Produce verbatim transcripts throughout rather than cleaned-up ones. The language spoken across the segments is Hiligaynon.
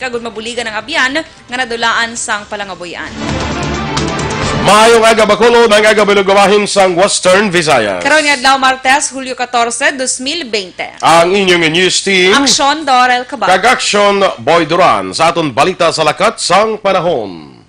kag mabuligan ang abyan nga nadulaan sang palangabuy-an. Maayong aga, Bacolod, ang aga bilog bahin sang Western Visayas. Karon nga adlaw, Martes, Hulyo katorse, dos mil bente. Ang inyong news team, Aksyon, Dorel Cabal. Kag Aksyon, Boy Duran, sa aton balita sa lakat sang panahon.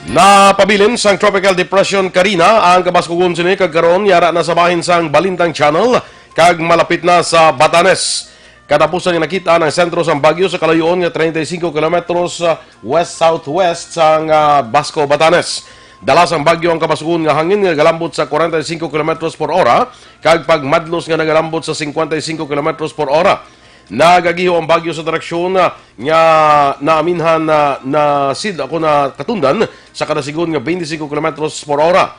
Napabilin sang Tropical Depression Karina ang kabaskugon sini, kag karon yara na sa bahin sang Balintang Channel kag malapit na sa Batanes. Katapusan nga nakit-an ang sentro sang bagyo sa kalayuon nga treinta y cinco kilometros, ah, west-southwest sang, ah, Basco, Batanes. Dala sang bagyo ang kabaskugon nga hangin nga nagalambot sa kwarenta y cinco kilometros por ora kag pagmadlos nga nagalambot sa cincuenta y cinco kilometros por ora. Nagagiho ang bagyo sa direksyon, ah, nga naaminhan na, na sid ako na katundan sa kada sigon nga twenty-five kilometros por ora.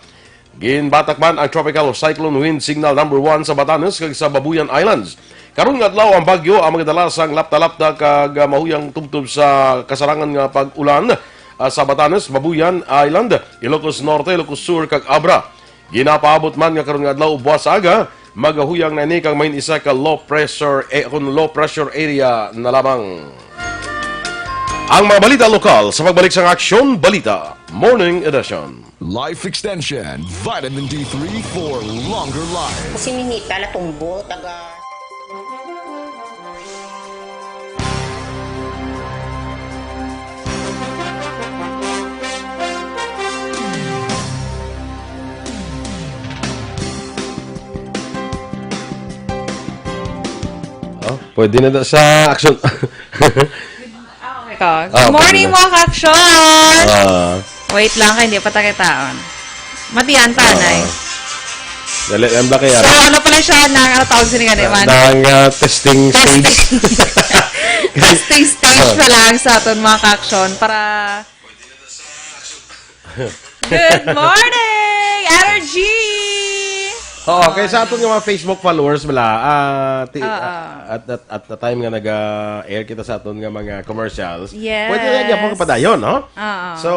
Ginbatak man ang Tropical Cyclone Wind Signal number one sa Batanes kag sa Babuyan Islands. Karon nga adlaw, ang bagyo ang magdala sang lapta-lapta kag, ah, mahuyang tubtob sa kasarangan nga pag-ulan, ah, sa Batanes, Babuyan Island, Ilocos Norte, Ilocos Sur, kag Abra. Ginapaabot man nga karon nga adlaw, buwas sa aga, magahuyang na ini kag may isa ka low pressure, eh, kun low pressure area na lamang. Ang mga balita lokal sa pagbalik sang Aksyon Balita Morning Edition. Life Extension, Vitamin D three for longer life. Si Minita Latumbo, taga Oh, pwede na daw sa action. Okay ka. Ah, Good morning, pwede na. Mga ka-action! Ah. Wait lang, kay hindi pa ta kitaon. Matian ta, Ah. Nay. Dali lang ba kaya? So, ano pala siya, nang, ano tawag sini gani man? Nang, ah, testing stage. Testing. Testing stage Ah. pa lang sa aton, mga ka-action, para Good morning, Energy! Oo, kay sa aton nga mga Facebook followers, bala, ah, ti-, Oo. ah, at, at, at the time nga nag-air kita sa aton nga mga commercials, Yes. pwede na gyapon kapadayon, no? Oo. So,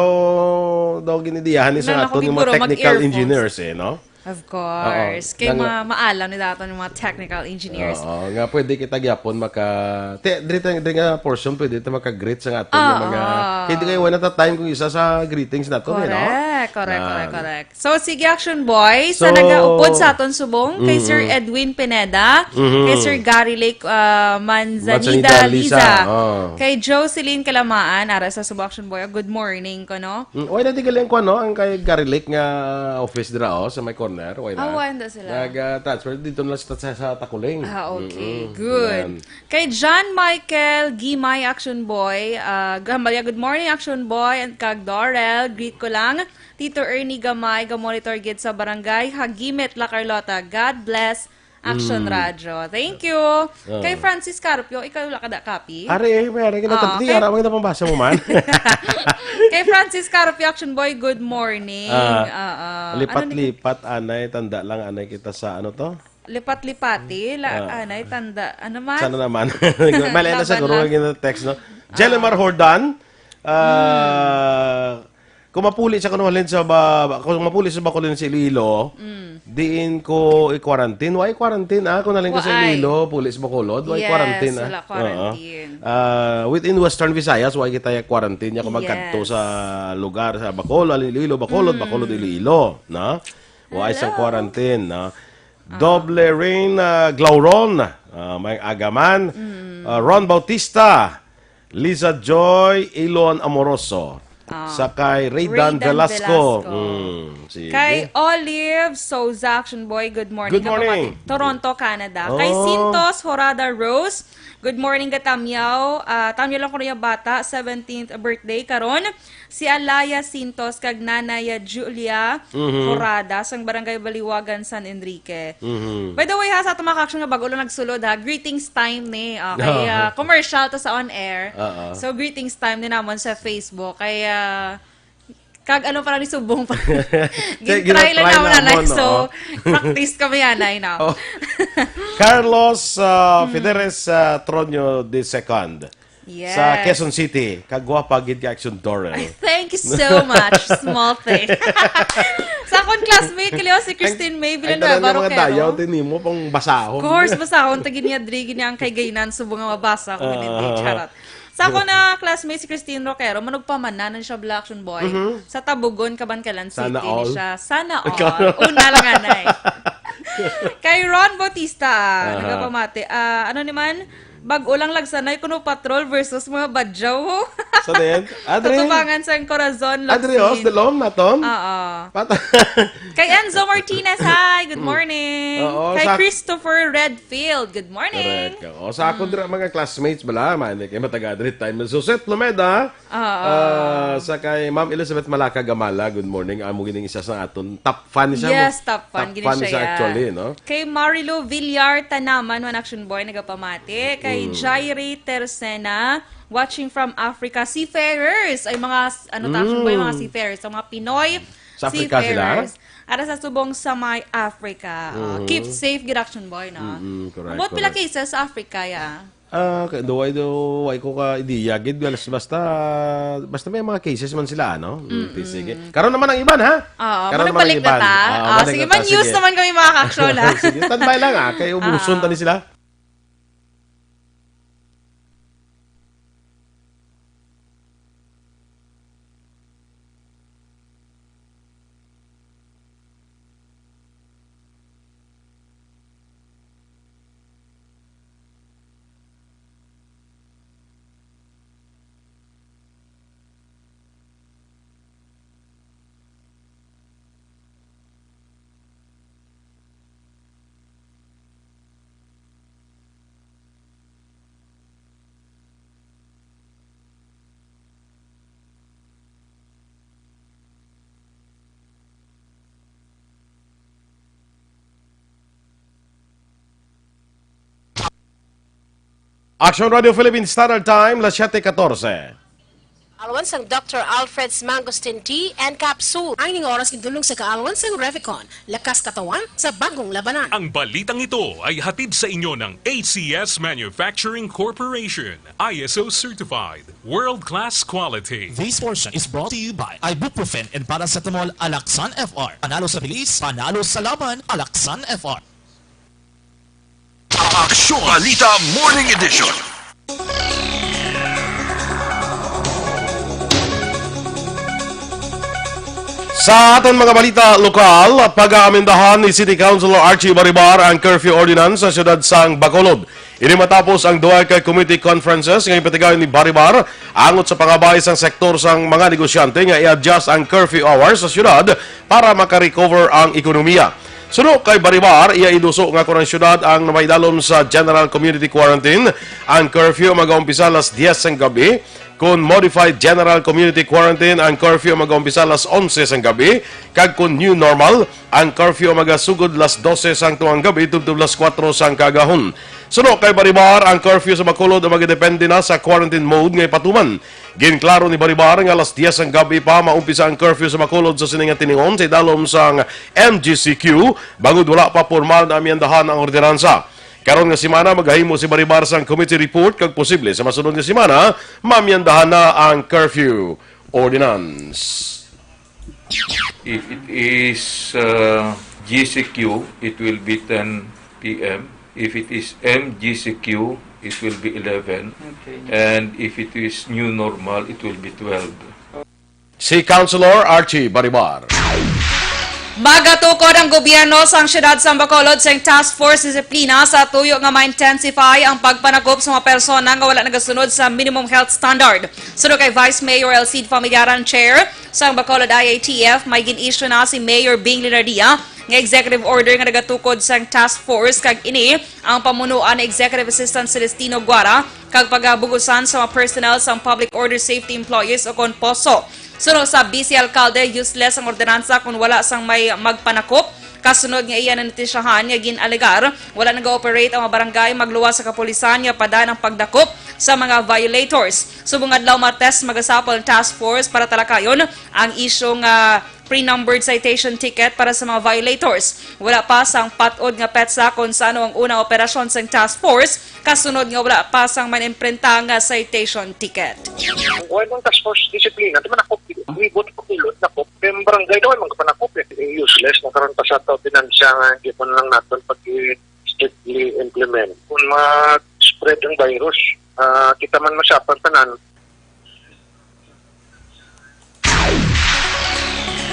daw ginidiyahan ni sa Nang ako aton nga mga giguro, technical mag-earphones. engineers, eh, no? Of course. Oo. Kay Nang ma-, maalam ni daton yung mga technical engineers. Oo, nga pwede kita gyapon maka-, te, diri ta-, diri nga portion, pwede ta maka-greet sa nga aton nga Oo. mga, kay di kayo, wala ta time kung isa sa greetings naton, eh, no? Correct, correct, Yan. correct, correct. So, sige, Action Boy, sa So, nagaupod sa aton subong, kay Sir mm-mm. Edwin Pineda, Mhm. kay Sir Gary Lake, ah, Manzanida Manzanida Liza, Liza, oh. kay Jocelyn Kalamaan, ara sa subong, Action Boy, good morning ko, no? Mm, wala di galing ko, no? Ang kay Gary Lake nga office dira, oh, sa may corner, wala. Ah, wala sila. Nag, ah, transfer dito na sa, sa, sa Takuling. Ah, okay. Mm-mm. Good. Yan. Kay John Michael Gimay, Action Boy, ah, Gambalya, good morning, Action Boy, and kag Dorel, greet ko lang. Tito Ernie Gamay, ga-monitor gid sa barangay Hagimit, La Carlota. God bless Action Mm. Radyo. Thank you. Ah. Kay Francis Carpio, ikaw wala ka da copy? Are, eh, may are, kita Ah, tapos, okay. Ara, may napambasa mo man. Kay Francis Carpio, Action Boy, good morning. Ah, Ah, ah. Ano ni lipat-lipat, anay, tanda lang, anay kita sa, ano to? Lipat-lipati, la, Ah. anay, tanda. Ano man? Sana naman. Mali na Laban sa guro lang. Nga text, no? Ah. Jelemar Hordan, ah, Hmm. kung mapuli sa kuno halin sa ba, kung mapuli sa Bacolod sa Iloilo, Mm. diin ko i-quarantine. Why quarantine, ah? Kung halin ko sa Why? Iloilo, puli sa Bacolod, why Yes, quarantine, ah? wala Oo. quarantine. Ah, within Western Visayas, why kita ya quarantine? Ya kung magkadto Yes. sa lugar, sa Bacolod, Iloilo, Bacolod, Mm. Bacolod, Iloilo, no? Why sa Hello. quarantine, no? Ah. Doble Rain, ah, Glauron, ah, may agaman. Mm. Ah, Ron Bautista, Liza Joy, Ilon Amoroso. Ah. Sa kay Raydan Raydan Velasco. Velasco. Mm, sige. Kay Olive Souza, Action Boy, good morning. Good morning. Kapamati, Toronto, Canada. Kay Oh. Sintos Horada Rose, good morning, ga Tamyaw. Ah, Tamyaw lang ko niya bata, seventeenth birthday karon. Si Alaya Sintos kag Nanay Julia Mhm. Horada sang Barangay Baliwagan, San Enrique. Mhm. By the way, ha, sa ato mga ka-action nga bago lang nagsulod, ha, greetings time ni. Okay, Oo. ah, commercial to sa on air. Oo. So, greetings time ni namon sa Facebook. Kay, ah, kag ano pala ni subong pa. Kay Gintry lang ginatry naman, namon, anay. So, oo. practice kami, anay, no? Oh. Carlos, ah, Hmm. Fideres, ah, Tronyo the second. Sa Yes. Quezon City. Kagwapa gid ka, Action Dorel. Ay, thank you so much. Small thing. Sa akon classmate, kaliw si Christine May Ay, Villanueva tanan nga mga Roquero. Dayaw, din nimo pang basahon. Of course, basahon, tagin niya, dri, gini ang kay Gainan, subong nga mabasa ko, gini, Ah. Charot. Sa akon na classmate si Christine Roquero, manugpamanan na siya, Black Action Boy. Mhm. Sa Tabugon, Kabankalan Sana City ni all. Siya. Sana all. Ikaw. Una lang, anay. Kay Ron Bautista, Aha. Nagapamati. Ah, ano ni man? Bag-o lang lagsanay kuno patrol versus mga badyaw. Sa din? Adre? Katubangan sa Corazon, Adre, oh, Locsin. Delom naton? Oo. Pat- Kay Enzo Martinez, hi, good Mm. morning. Oo, Kay sa Christopher Redfield, good morning. Correct. O, sa akon Mm. dira mga classmates bala, man, kay mataga diri time. Suset Lumeda, Oo. ah, sa kay Ma'am Elizabeth Malaka Gamala, good morning. Amo gining isa sa aton top fan siya mo. Yes, top fan, Top gini fan siya, siya yeah. actually, no? Kay Marilo Villar Tanaman, One Action Boy, nagapamati. Kay Mm. Jairi Tercena, watching from Africa. Seafarers, ay mga, ano ta, Action Boy, mga Mm. seafarers. Ang mga Pinoy Sa Africa sila? seafarers. Ara sa subong sa may Africa. Oh, Mhm. keep safe, gid, Action Boy, no? Mm-mm, correct, Ambot pila correct. cases sa Africa, ya? Ah, kay, do, ay, do, ay ko ka idea, gid, basta, basta, basta may mga cases man sila, no? Mm, Mm-mm. sige. Karon naman ang iban, ha? Oo, Karon naman ang magbalik na iban. ta. Oo, Ah, magbalik sige, na ta, man, news sige. naman kami, mga ka-action, ha? Sige, standby lang, ah, kay ubuson Ah. ta ni sila. Action Radio Philippine Standard Time, las siete catorce. Alwan sang Doctor Alfred's Mangosteen Tea and Capsule. Ang ining oras gindulong sa kaalwan sang Revicon. Lakas katawan sa bagong labanan. Ang balitang ito ay hatid sa inyo ng A C S Manufacturing Corporation, I S O certified, world-class quality. This portion is brought to you by ibuprofen and paracetamol, Alaxan F R. Panalo sa bilis, panalo sa laban, Alaxan F R. Aksyon Balita Morning Edition. Sa aton mga balita lokal, pag-aamendahan ni City Councilor Archie Baribar ang curfew ordinance sa siyudad sang Bacolod. Ini matapos ang duha ka committee conferences nga ginpatigayon ni Baribar angot sa pangabay sang sektor sang mga negosyante nga i-adjust ang curfew hours sa siyudad para maka-recover ang ekonomiya. Suno kay Baribar, iya iduso nga kon ang siyudad ang namaidalom sa general community quarantine, ang curfew magaumpisa alas diyes sang gabi. Kon modified general community quarantine, ang curfew magaumpisa alas onse sang gabi, kag kon new normal, ang curfew magasugod alas dose sang tungang gabi tubtob alas kuwatro sang kaagahon. Suno kay Baribar, ang curfew sa Bacolod magadepende na sa quarantine mode nga ipatuman. Ginklaro ni Baribar nga alas diyes sang gabi pa maumpisa ang curfew sa Bacolod sa sini nga tiningon sa idalom sang M G C Q, bangod wala pa pormal na amyendahan ang ordinansa. Karon nga semana, maghahimo si Baribar sang committee report kag posible sa masunod nga semana, maamyendahan na ang curfew ordinance. If it is, uh, G C Q, it will be ten P M. If it is M G C Q, it will be eleven. Okay. And if it is new normal, it will be twelve. Si Councilor Archie Baribar. Magatukod ang gobyerno sang siyudad sang Bacolod sang task force disiplina sa tuyo nga ma-intensify ang pagpanakop sa mga persona nga wala nagasunod sa minimum health standard. Suno kay Vice Mayor Elcid Familiaran, Chair sang Bacolod I A T F, may gin-issue na si Mayor Bing Leonardia nga executive order nga nagatukod sang task force, kag ini ang pamunuan ni Executive Assistant Celestino Guara kag pagabugusan sa mga personnel sang Public Order Safety Employees o kon poso. Suno sa Vice Alcalde, useless ang ordinansa kon wala sang may magpanakop. Kasunod nga iya nanotisyahan nga gin-alegar, wala nag-ooperate ang mga barangay magluwas sa kapulisan nga padan ang pagdakop sa mga violators. Subong adlaw Martes, magasapol ang task force para talakayon ang isyu nga pre-numbered citation ticket para sa mga violators. Wala pa sang patod nga petsa kung sa ano ang unang operasyon sang task force, kasunod nga wala pa sang man imprenta nga citation ticket. Ang kuwan ng task force disiplina, di man ako, ibot ko, pilot na po. Kaya ang barangay daw, ay mga panakop eh. Useless na karon pa sa to, finansya nga, hindi mo lang natin pag-strictly implement. Kung ma-spread ang virus, ah, kita man masapan tanan.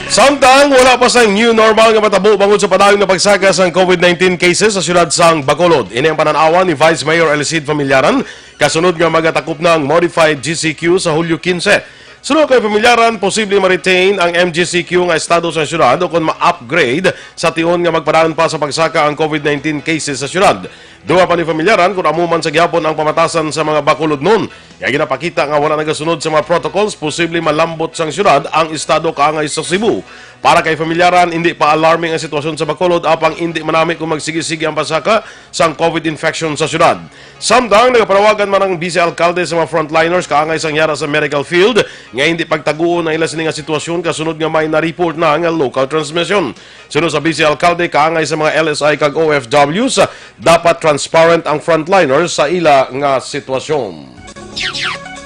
Samtang wala pa sang new normal nga matabo bangod sa padayon nga pagsaka sang COVID nineteen cases sa siyudad sang Bacolod. Ini ang panan-awan ni Vice Mayor Elicid Familiaran kasunod nga magatakop na ang modified G C Q sa Hulyo quince. Suno kay Familiaran, posible ma-retain ang M G C Q nga estado sa siyudad o kon ma-upgrade sa tion nga magpadayon pa sa pagsaka ang COVID nineteen cases sa siyudad. Duha pa ni Familiaran, kung amo man sa gihapon ang pamatasan sa mga Bacolodnon nga ginapakita nga wala nagasunod sa mga protocols, posible malambot sang siyudad ang estado kaangay sa Cebu. Para kay Familiaran, hindi pa alarming ang sitwasyon sa Bacolod apang hindi manami kung magsigi-sigi ang pasaka sang COVID infection sa siyudad. Samtang nagapanawagan man ang Vice Alkalde sa mga frontliners kaangay sang yara sa medical field nga hindi pagtaguon ang ila sini nga sitwasyon kasunod nga may na-report na nga local transmission. Suno sa Vice Alkalde, kaangay sa mga L S I kag O F Ws, dapat transparent ang frontliners sa ila nga sitwasyon.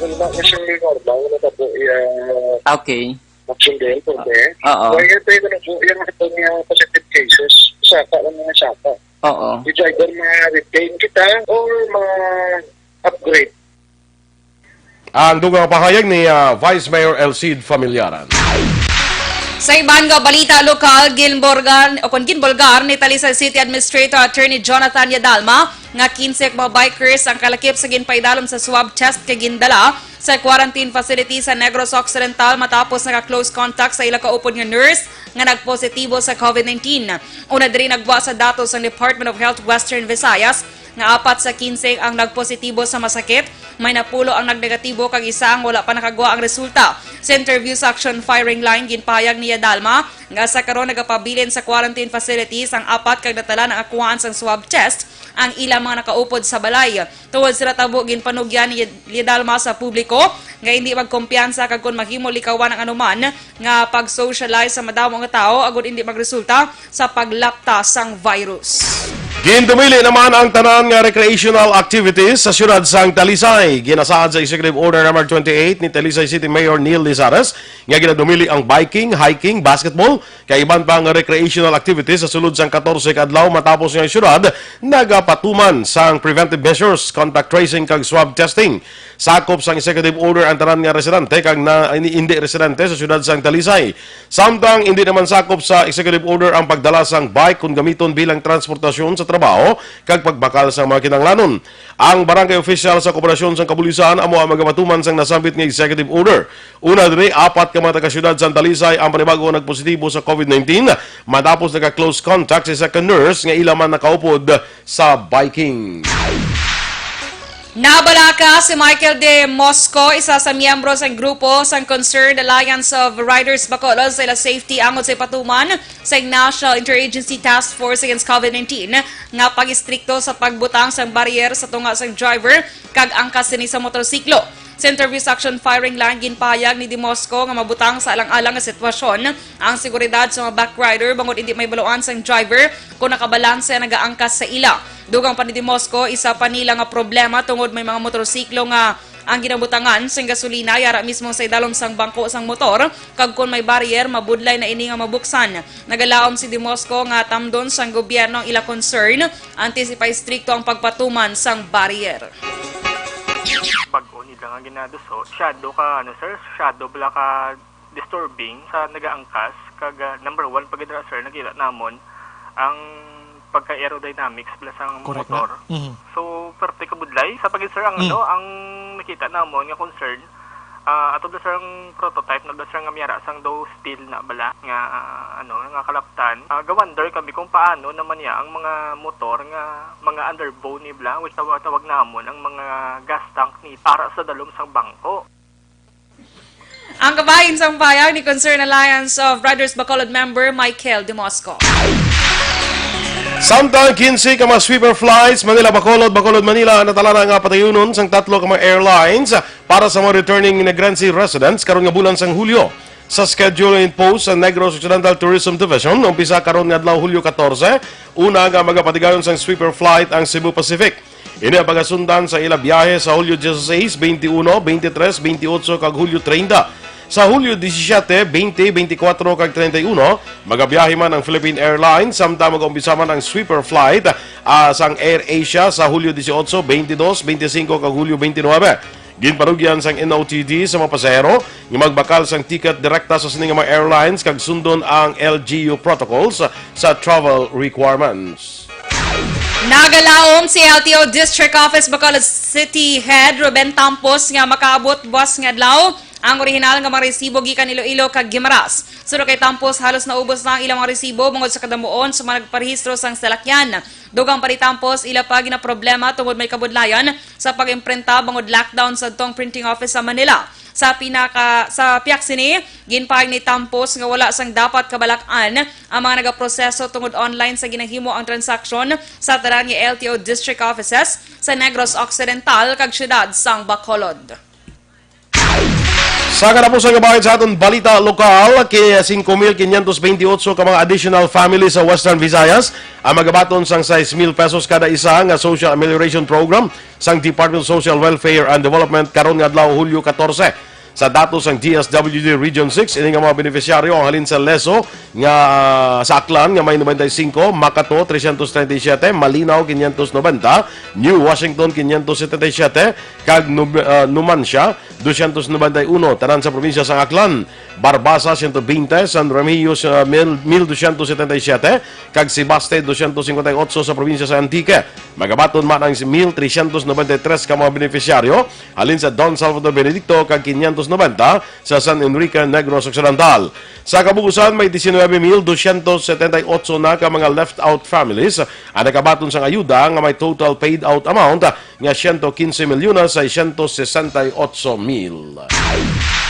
Wala na siya normal, wala na po iya Okay. magsundin po eh. Oo. Kaya tayo na po, yung mga itong uh, positive cases, saka lang mga saka. Oo. It's either ma-retain kita or ma-upgrade. Ang dugang pahayag ni ah, Vice Mayor Elcid Familiaran. Sa iban nga balita lokal, ginbolgar o kon ginbolgar ni Talisay City Administrator Attorney Jonathan Yadalma nga kinse ka mga bikers ang kalakip sa ginpaidalom sa swab test kay gindala sa quarantine facility sa Negros Occidental matapos naka-close contact sa ila kaupod nga nurse nga nagpositibo sa COVID nineteen. Una diri nagwa sa datos ang Department of Health Western Visayas nga apat sa kinse ang nagpositibo sa masakit, may napulo ang nagnegatibo kag isa ang wala pa nakagwa ang resulta. Sa interview sa Action Firing Line, ginpahayag ni Yadalma nga sa karon nagapabilin sa quarantine facilities ang apat kag natala na ang kuhaan sang swab test ang ilang mga nakaupod sa balay. Tungod sila tabo, ginpanugyan ni Yadalma sa publiko nga hindi magkumpiyansa kag kon mahimo likawan ang anuman nga pag-socialize sa madamo nga tawo agud hindi magresulta sa paglapta sang virus. Gindumili naman ang tanan nga recreational activities sa siyudad sang Talisay. Ginasaad sa Executive Order Number twenty-eight ni Talisay City Mayor Neil Lizares nga ginadumili ang biking, hiking, basketball, kay iban pa nga recreational activities sa sulod sang katorse ka adlaw matapos nga ang siyudad nagapatuman sang preventive measures, contact tracing kag swab testing. Sakop sang executive order ang tanan nga residente kag na, hindi residente sa siyudad sang Talisay. Samtang hindi naman sakop sa executive order ang pagdala sang bike kon gamiton bilang transportasyon sa trabaho kag pagbakal sang mga kinahanglanon. Ang barangay official sa Koperasyon sang Kabulisan amo ang magapatuman sang nasambit nga executive order. Una diri, apat ka mga taga-siyudad sang Talisay ang panibag-o nagpositibo sa COVID nineteen matapos naka-close contact sa isa ka nurse nga ila man nakaupod sa biking. Nabalaka si Michael De Mosco, isa sa miyembro sang grupo sang Concerned Alliance of Riders Bacolod, sa ila safety angod sa ipatuman sa National Interagency Task Force Against COVID nineteen nga pag-istrikto sa pagbutang sang barrier sa tunga sang driver kag angkas sini sa motorsiklo. Sa interview sa Action Firing Line, ginpahayag ni De Mosco nga mabutang sa alang-alang nga sitwasyon ang seguridad sa mga bike rider bangod hindi may baluan sang driver kung nakabalanse ang nagaangkas sa ila. Dugang pa ni De Mosco, isa pa nila nga problema tungod may mga motorsiklo nga ang ginabutangan sang gasolina yara mismo sa idalom sang bangko sang motor, kag kon may barrier, mabudlay na ini nga mabuksan. Nagalaom si De Mosco nga tamdon sang gobyerno ang ila concern antes ipaistrikto ang pagpatuman sang barrier. Bag-o nila nga ginaduso, shadow ka, ano sir, shadow bala ka disturbing sa nagaangkas, kag ah, number one pa gid ra, sir, nakita namon ang pagka-aerodynamics bala sang Correct motor. na. Mhm. So, perte ka budlay. Sa pag-, sir, ang Mm. ano, ang nakita namon nga concern, ah, ato bala, sir, ang prototype na bala, sir, nga miyara sang daw steel na bala nga, ah, ano, nga kalaptan. Ah, ga-wonder kami kung paano naman niya ang mga motor nga mga underbone ni bala, which tawag, tawag namon ang mga gas tank ni para sa dalom sang bangko. Ang kabahin sang pahayag ni Concerned Alliance of Riders Bacolod member Michael De Mosco. Samtang quince ka mga sweeper flights Manila-Bacolod, Bacolod-Manila ang natalana nga patayunon sang tatlo ka mga airlines para sa mga returning Negrense residents karon nga bulan sang Hulyo. Sa schedule imposed sa Negros Occidental Tourism Division, umpisa karon nga adlaw, Hulyo katorse, una nga magapatigayon sang sweeper flight ang Cebu Pacific. Ini ang pagasundan sa ila biyahe sa Hulyo dieciséis, veintiuno, veintitrés, veintiocho kag Hulyo treinta. Sa Hulyo disisiete, veinte, veinticuatro kag treinta y uno, magabiyahe man ang Philippine Airlines, samtang mag-umpisa man ang sweeper flight, ah, sang Air Asia sa Hulyo dieciocho, veintidós, veinticinco kag Hulyo veintinuebe. Ginpanugyan sang N O T D sa mga pasahero nga magbakal sang ticket direkta sa sini nga mga airlines kag sundon ang L G U protocols sa travel requirements. Nagalaom si L T O District Office Bacolod City Head Ruben Tampos nga makaabot buwas nga adlaw ang orihinal nga mga resibo gikan Iloilo kag Guimaras. Suno kay Tampos, halos naubos na ang ilang mga resibo bangod sa kadamuon sa mga nagparehistro sang salakyan. Dugang pa ni Tampos, ila pa ginaproblema tungod may kabudlayan sa pag-imprinta bangod lockdown sa tong printing office sa Manila. Sa pinaka, sa pihak sini, ginpahayag ni Tampos nga wala sang dapat kabalak-an ang mga nagaproseso tungod online sa ginahimo ang transaksyon sa tanan nga L T O district offices sa Negros Occidental kag siyudad sang Bacolod. Sa katapusan nga bahid sa aton balita lokal, kay singko mil quinientos veintiocho ka mga additional families sa Western Visayas ang magabaton sang sais mil pesos kada isa nga Social Amelioration Program sang Department of Social Welfare and Development karon nga adlaw, Hulyo katorse. Sa datos sang D S W D Region six, ini nga mga benepisyaryo ang halin sa Lezo nga, ah, sa Aklan nga may noventa y cinco, Makato trescientos treinta y siete, Malinaw quinientos noventa, New Washington quinientos setenta y siete, kag Nub-, ah, Numancia doscientos noventa y uno, tanan sa probinsya sang Aklan, Barbaza ciento veinte, San Remigio, ah, mil, mil doscientos setenta y siete, kag Sebaste doscientos cincuenta y ocho sa probinsya sa Antique. Magabaton man ang mil trescientos noventa y tres ka mga benepisyaryo halin sa Don Salvador Benedicto kag quinientos noventa sa San Enrique, Negros Occidental. Sa kabuusan, may diecinuebe mil doscientos setenta y ocho na ka mga left out families ang nakabaton sang ayuda nga may total paid out amount nga ciento quince milyones seiscientos sesenta y ocho mil.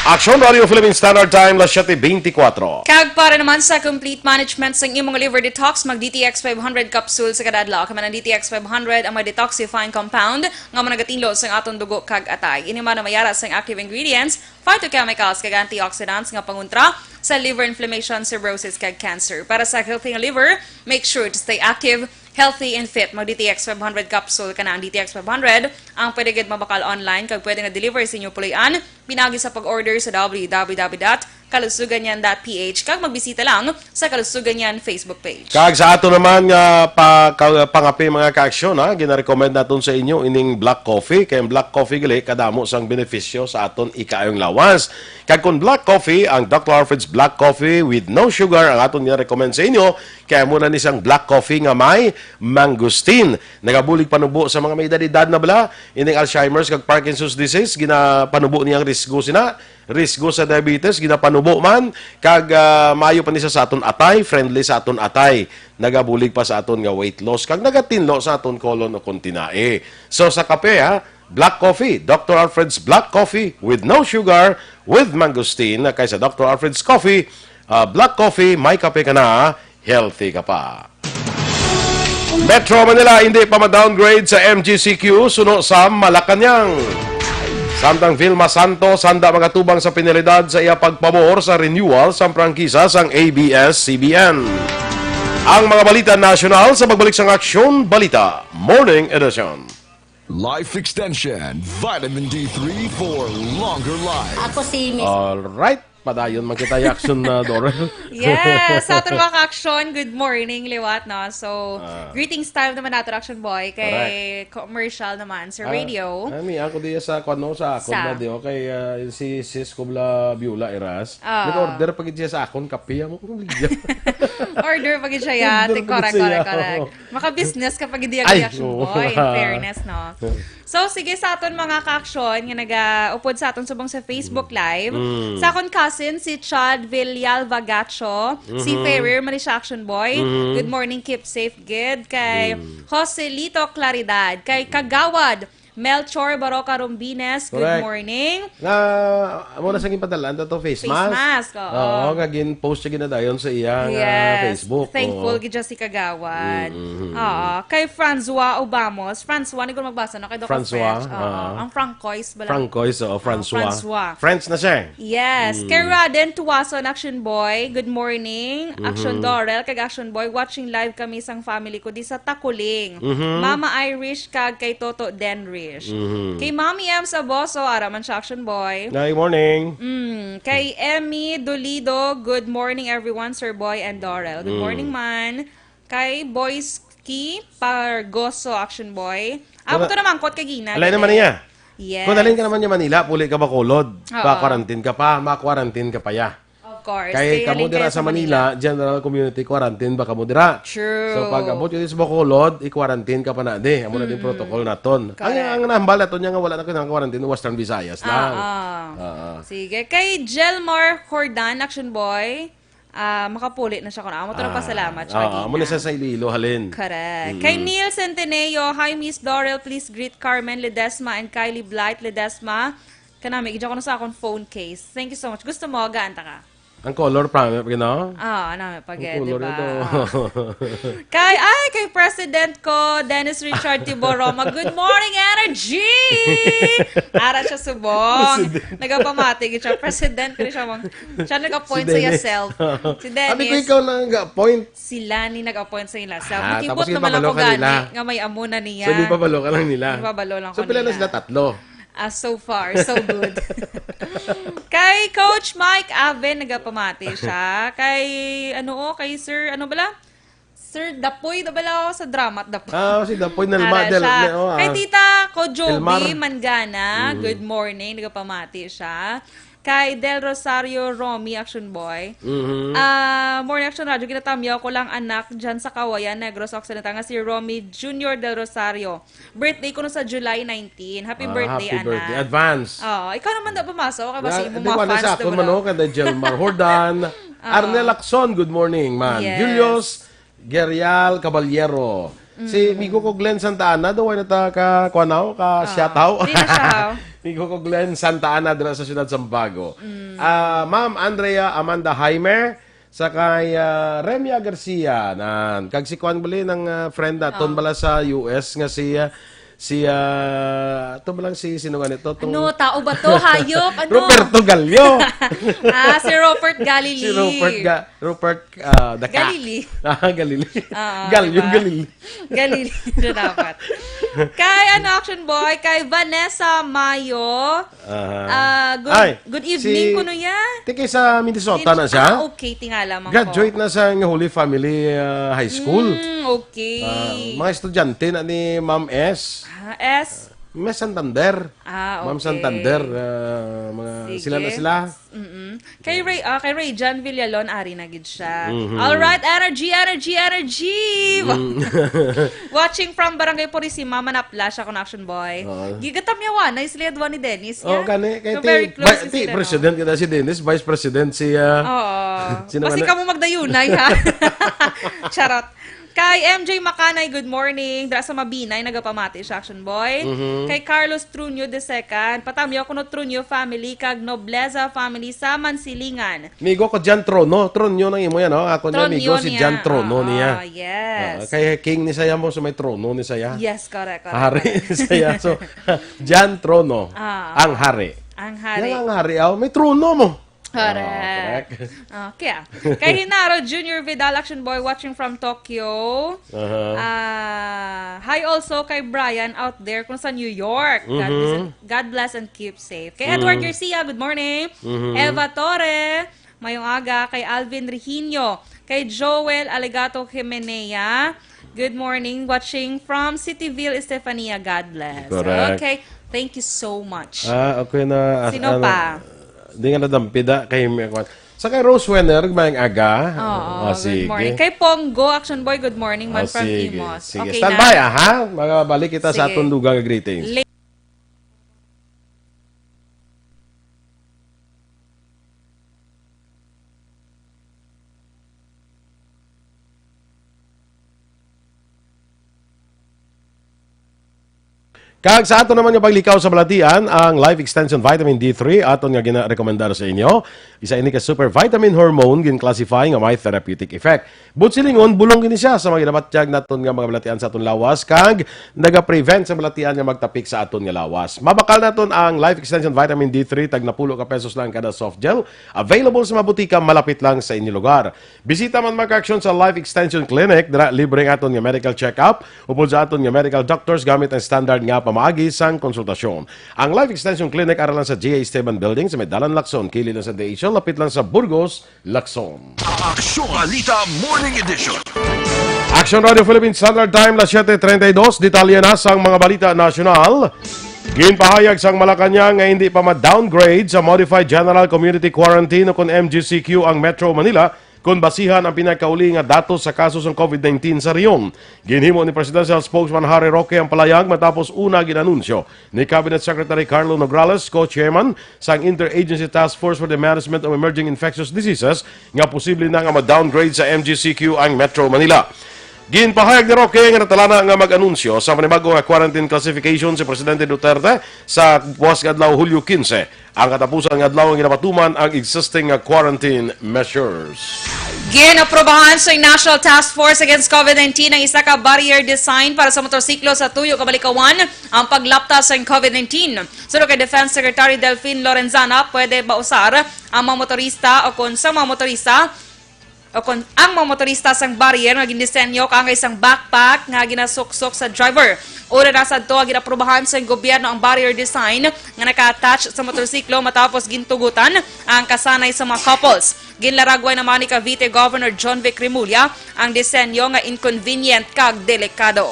Aksyon Radio Philippine Standard Time, las siete veinticuatro. Kag para naman sa complete management sang imong liver detox, mag D T X five hundred capsule sa kada adlaw. Kay man ang D T X five hundred ang may detoxifying compound nga managatinlo sang aton dugo kag atay. Ini man ang mayara sang active ingredients, phytochemicals kag antioxidants nga pangontra sa liver inflammation, cirrhosis kag cancer. Para sa healthy nga liver, make sure to stay active, healthy and fit. Mag D T X five hundred capsule ka na. Ang D T X five hundred ang pwede gid mabakal online kag pwede na deliver sa inyo puloy-an pinagi sa pag-order sa W W W dot kalusuganyan dot P H kag magbisita lang sa Kalusuganyan Facebook page. Kag sa ato naman nga pa-, ka-, pangape, mga kaaksyon, ha, ginarecommend naton sa inyo ining black coffee. Kay ang black coffee gali kadamo sang benepisyo sa aton ikaayong lawas. Kag kung black coffee ang Doctor Alfred's Black Coffee with no sugar ang aton ginarecommend sa inyo, kay amo na ni sang black coffee nga may mangosteen. Nagabulig panubo sa mga may edad-edad na bala, ining Alzheimer's kag Parkinson's disease, ginapanubo niyang risgo sina, risgo sa diabetes, ginapanubo man, kag, ah, maayo pa ni sa, sa aton atay, friendly sa aton atay. Nagabulig pa sa aton nga weight loss, kag nagatinlo sa aton colon o kung tinai. So, sa kape, ha, black coffee, Doctor Alfred's Black Coffee with no sugar, with mangosteen, kay sa Doctor Alfred's Coffee, ah, black coffee, may kape ka na, healthy ka pa. Metro Manila, hindi pa ma-downgrade sa M G C Q suno sa Malacañang. Samtang Vilma Santos handa magatubang sa penalidad sa iya pagpabor sa renewal sang prangkisa sang A B S C B N. Ang mga balita nasyonal sa pagbalik sang Aksyon Balita Morning Edition. Life Extension, Vitamin D three for longer life. Ako si Miss Alright. Padayon man kita, Action, na, Dorel. Yes, sa aton mga ka-action, good morning, liwat, no? So, Ah. greetings time naman nato, Action Boy, kay Correct. commercial naman sa Ah, radio. Ami, ako diya sa, kuwan, no, sa akon Sa? na, di, okay, ah, si Sis Kubla Biola Eras. Ah. Nag-order pa gid siya sa akon, kape, amo ko, Lydia. Order pa gid siya, ya. Order Te, pa gid correct, siya, correct, ya. correct. Maka-business ka pa gid, ya, Ay, Action oo. Boy, in fairness, no? So, sige, sa aton mga ka-action nga nagaupod sa aton subong sa Facebook Live. Mm. Sa akon cousin, si Chad Villalba Gacho, si Mhm. Ferrer, man ni siya, Action Boy. Mhm. Good morning, keep safe, gid. Kay Mm. Joselito Claridad, kay Kagawad Melchor Baroca Rombines, good Correct. morning. Nga, amo na sa ginpadala, ano to, face Face mask? mask, oo. Oo, nga gin-post siya ginadayon sa iya nga Yes. Facebook. Thankful Oo. gid siya si Kagawad. Mm, mm, mm. Oo. Kay Francois Obamos. Francois, ni ko magbasa, no? Kay Doc Francois, French. Oo. oo. Ang Francois bala. Francois, oo, Oo, Francois. Francois. French na siya. Yes. Mm. Kay Raden Tuwason, Action Boy, good morning. Action Mhm. Dorel, kag Action Boy, watching live kami sang family ko di sa Takuling. Mhm. Mama Irish, kag kay Toto Denrish. Mhm. Kay Mami M Saboso, ara man siya, Action Boy. Good morning. Mm, kay Emmy Dolido, good morning everyone, Sir Boy and Dorel. Good Mm. morning man. Kay Boyski Pargoso, Action Boy. Ah, Wala. Ito naman, kot kagina, Alay naman dali. niya. Yes. Kung dalhin ka naman niya Manila, puli ka Bacolod. Oo. Pa-quarantine ka pa, ma-quarantine ka pa ya. Of course. Kay Kay kamo halin dira kayo sa sa Manila, Manila. General Community Quarantine ba kamo dira? True. So, pag abot yun sa Bacolod, i-quarantine ka pa na di. Amo na din Mm. protocol naton. Ang, Correct. ang nahambal naton niya nga wala na kinang quarantine, Western Visayas Ah, lang. ah. Ah, ah. Sige. Kay Jelmar Jordan, Action Boy, ah, makapuli na siya kuno. Amo to, Ah, nagpasalamat siya oo, amo na kagina. siya sa Iloilo, halin. Correct. Mm-mm. Kay Neil Centeneo, "Hi, Miss Dorel. Please greet Carmen Ledesma and Kylie Blight Ledesma." Kanami, gidya ko na sa akong phone case. Thank you so much. Gusto mo, gaan ta ka? Ang color pa, you know? Ah, ano, pag, Ang eh, color diba? nito. Ah. Kay, ay, kay President ko, Dennis Richard Tiboroma. Good morning, energy! Ara siya subong. President. Nagapamati gid siya. President ko siya, mang, siya nag-appoint Si sa Dennis. self. Si Dennis. Abi ko ikaw lang nag-appoint. Si Lani nag-appoint sa ila self. Ah, Nakibot tapos naman ako ipabalo ka gani nila. nga may amo na niya. So, di pabalo ka lang nila. Di pabalo lang So, ko pila na nila. sila? Tatlo? Ah, so far, so good. Kay Coach Mike Aven, nagapamati siya. Kay, ano, oh, kay Sir, ano bala? Sir Dapoy na bala, oh, sa drama, Dapoy. Ah, si Dapoy Nalma Ara Del, siya. ne-, oh, Kay ah. Tita ko, Joby Elmar. Mangana, Mm. good morning, nagapamati siya. Kay Del Rosario Romy, Action Boy. Mhm. Ah, morning, Action Radio, ginatamyaw ko lang, anak, dyan sa Kawayan, Negros Occidental, nga si Romy Junior Del Rosario. Birthday ko no sa July nineteen. Happy Ah, birthday, happy anak. birthday. Advance. Oo, ikaw naman daw pumasok. Kaya ba Ya, sa imong di mga ko alam fans sa akon daw man, na? no, kada Jelmar Jordan. Oo. Arnel Lacson, good morning, man. Yes. Julius Gerial Caballero. Si Mm. amigo ko Glenn Santa Ana, daw, wala na ta ka, kuwan ako, ka Ah, siya tao. di na siya. Amigo ko Glenn Santa Ana, dira sa siyudad Sambago. Mm. Ah, Ma'am Andrea Amanda Jaime, sa kay, ah, Remia Garcia, nan. Kag si kuwan bali ng, ah, friend naton Oh. bala sa U S nga si, ah, si, ah, ato ba lang si, sino nga nito? Tong Ano, tao ba to? Hayop? Ano? Roberto Gallo. Ah, si Robert Galili. Si Robert Ga-, Robert, ah, Daka. Galili. Ah, Galili. Oo, Gallo, diba? Galili. Galili siya dapat. Kay, ano, Action Boy, kay Vanessa Mayo. Aha. Ah, good, Ay, good evening si kuno ya. Tiki sa Minnesota Min-, na siya. ah, okay, tingala man ko. Graduate na sa Holy Family, ah, High School. Mm, okay. Ah, mga estudyante na ni Ma'am S. Ah, S. Miss Santander. Ah, Ma'am okay. Santander, ah, mga Sige. sila na sila. Mm-mm. Kay Ray, ah, kay Ray John Villalon, ari na gid siya. Mhm. All right, energy, energy, energy! Mm. Watching from Barangay Purisima, Manapla siya, Connection Boy. Oo. Gigatamyawan na sila duwa ni Dennis, Oh, ya? Kani, kay So, ti-, very close ba-, ti-, sila, no? President kita si Dennis, Vice President si, ah, Oo. sino Basi man na? Kamo magdayunay, ha? Charot. Kay M J Makanay, good morning. Dra sa Mabinay, nagapamati siya, Action Boy. Mhm. Kay Carlos Trunio the second, patamyaw kuno Trunio family kag Nobleza family sa Mansilingan. Migo ko Jan Trono. Trono nang imo yan, no? Ako na Trono migo si niya. Jan Trono Ah, niya. ah, yes. Ah, kay King ni saya mo, so may trono ni saya. Yes, correct, correct, Hari correct. ni saya. So, Jan Trono, Ah. ang hari. Ang hari. Yan ang hari, aw. May trono mo. Correct. Ah, correct. Okay, ah. Kay Hinaro Junior Vidal, Action Boy, watching from Tokyo. Aha. Ah, hi also kay Brian out there kung sa New York. God bless and, Mhm. God bless and keep safe. Kay Edward Mhm. Garcia, good morning. Mhm. Eva Torre, mayong aga. Kay Alvin Regino. Kay Joel Alegato Jimenea, good morning. Watching from Cityville, Estefania. God bless. Correct. Okay. Thank you so much. Ah, okay na. Ah, Sino ano, pa? Di nga nadampida kay may kwan. Sa kay Rose Wenner, mayang aga. Oo, Ah, good sige. morning. Kay Pongo, Action Boy, good morning, man Ah, from sige. Imus. Sige. Okay Stand na. by, ah, ha? Magabalik kita sa Sige. atong dugang nga greetings. La- Kag sa ato naman nga paglikaw sa balatian, ang Life Extension Vitamin D three aton nga ginarekomendar sa inyo. Isa ini ka super vitamin hormone gin-classify nga may therapeutic effect. But silingon, bulong gini siya sa mga ginabatyag naton nga mga balatian sa aton lawas, kag naga-prevent sa balatian nga magtapik sa aton nga lawas. Mabakal naton ang Life Extension Vitamin D three, tag napulo ka pesos lang kada soft gel. Available sa mga butika malapit lang sa inyo lugar. Bisita man, mga ka-aksyon, sa Life Extension Clinic. Dira libre ang aton nga medical check-up upod sa aton nga medical doctors gamit ang standard nga pamaagi sang konsultasyon. Ang Life Extension Clinic ara lang sa G A Esteban Building sa may Dalan Lacson, kilid lang sa D H L, lapit lang sa Burgos, Lacson. Aksyon Balita Morning Edition. Action Radio Philippine Standard Time, las siete treinta y dos. Detalye na sang mga balita nasyonal. Ginpahayag sang Malacañang nga hindi pa ma-downgrade sa Modified General Community Quarantine o kon M G C Q ang Metro Manila kon basihan ang pinakauli nga datos sa kaso sang COVID nineteen sa rehiyon. Ginhimo ni Presidential Spokesman Harry Roque ang palayag matapos una gin-anunsyo ni Cabinet Secretary Carlo Nograles, co-chairman sang Interagency Task Force for the Management of Emerging Infectious Diseases, nga posible na nga ma-downgrade sa M G C Q ang Metro Manila. Ginpahayag ni Roque nga natalana nga mag-anunsyo sa panibago nga quarantine classification si Presidente Duterte sa buwas nga adlaw, Hulyo quince. Ang katapusan nga adlaw nga ginapatuman ang existing nga quarantine measures. Ginaprobahan sa National Task Force Against COVID nineteen ang isa ka barrier design para sa motorsiklo sa Tuyo, Kabalikawan, ang paglapta sa COVID nineteen. Suno kay Defense Secretary Delfin Lorenzana, pwede mausar ang mga motorista o kon sa mga motorista o kon ang mga motorista sang barrier nga gindisenyo kaangay sang backpack nga ginasuksok sa driver. Una na sadto nga ginaprobahan sang gobyerno ang barrier design nga naka-attach sa motorsiklo matapos gintugutan ang kasanay sa mga couples. Ginlaragway naman ni Cavite Governor Jonvic Remulla ang disenyo nga inconvenient kag delikado.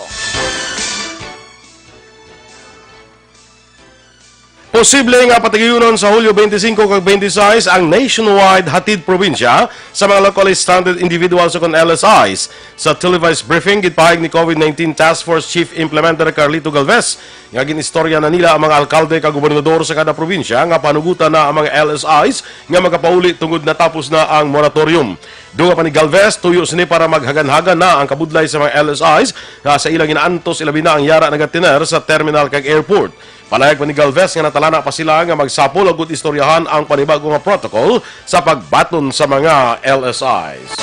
Posible nga patigayunon sa Hulyo twenty-five kag twenty-six ang nationwide hatid probinsya sa mga locally stranded individuals o kon L S Is. Sa televised briefing, ginpahayag ni COVID nineteen Task Force Chief Implementer Carlito Galvez nga gin-istorya na nila ang mga alkalde kag gobernador sa kada probinsya nga panugutan na ang mga L S Is nga makapauli tungod natapos na ang moratorium. Dugang pa ni Galvez, tuyo sini para maghaganhagan na ang kabudlay sa mga L S Is nga sa ilang inaantos, ilabi na ang yara nagatiner sa terminal kag airport. Palayag pa ni Galvez nga natalana pa sila nga magsapol agud istoryahan ang panibago nga protocol sa pagbaton sa mga L S Is.